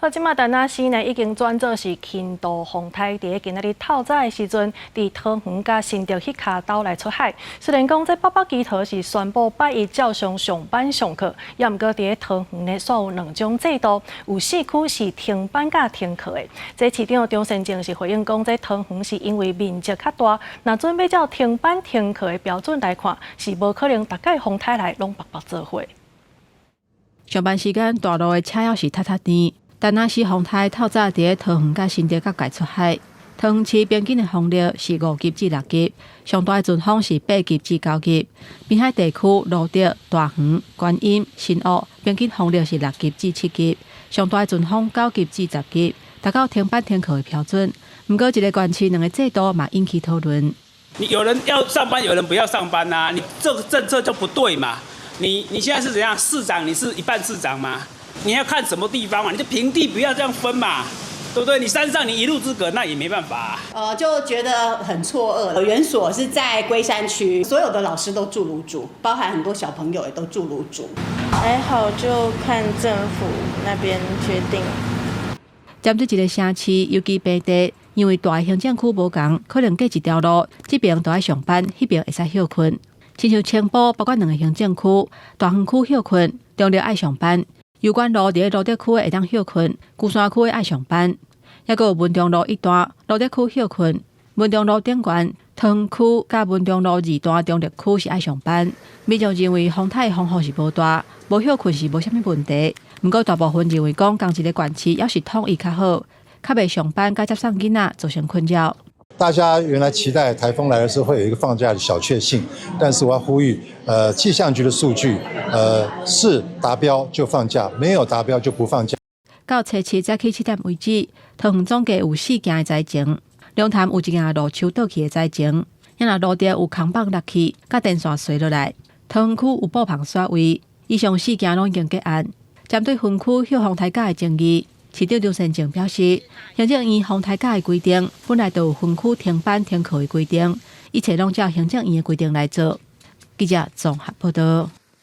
好，這馬陳阿時呢已經轉做是輕度風颱，佇今仔日透早的時陣，佇桃園佮新竹彼跤島來出海。雖然講這北北基桃是宣布拜一照常上班上課，也毋過佇咧桃園呢，煞有兩種制度，有四區是停班佮停課的。這市長張善政是回應講，這桃園是因為面積較大，若準備照停班停課的標準來看，是無可能逐擺風颱來攏白白做伙。上班時間大路的車猶是塞塞甜。陳阿時風颱透早佇咧桃園佮新竹國界出海，桃園市平均的風力是5級至6級，上大的陣風是8級至9級。濱海地區蘆竹、大園、觀音、新屋平均風力是6級至7級，上大的陣風9級至10級，達到停班停課的標準。毋過，一個縣市兩個制度嘛引起討論。你有人要上班，有人不要上班啊？你這個政策就不對嘛？你現在是怎樣？市長你是一半市長嗎？你要看什麼地方嘛？你就平地不要這樣分嘛，對不對？你山上你一路之隔，那也沒辦法。就覺得很錯愕。園所是在龜山區，所有的老師都住蘆竹，包含很多小朋友也都住蘆竹。還好，就看政府那邊決定。針對一個城市，尤其平地，因為大行政區無仝，可能隔一條路，這邊都愛上班，彼邊會使歇睏。親像青埔，包括兩個行政區，大園區歇睏，中壢愛上班。油管路佇咧蘆竹區會當歇睏，龜山區愛上班，抑閣有文忠路一段蘆竹區歇睏，文忠路頂懸桃園區佮文忠路二段中壢區是愛上班。民眾認為風颱風雨是無大，無歇睏是無啥物問題。毋過大部分認為講，仝一個縣市猶是統一較好，較袂上班佮接送囡仔造成困擾。大家原來期待颱風來的時候會有一個放假的小確幸，但是我要呼籲，氣象局的數據，是達標就放假，沒有達標就不放假。到初七早起7點為止，桃園總計有四件的災情，龍潭有一件路樹倒去的災情，抑若蘆竹有扛棒落去，佮電線垂落來，桃園區有布棚徙位，以上四件攏已經結案。針對分區歇風颱假的爭議，市長張善政表示，行政院風颱假的規定本來就有分區停班停課的規定，一切攏照行政院的規定來做。記者綜合報道。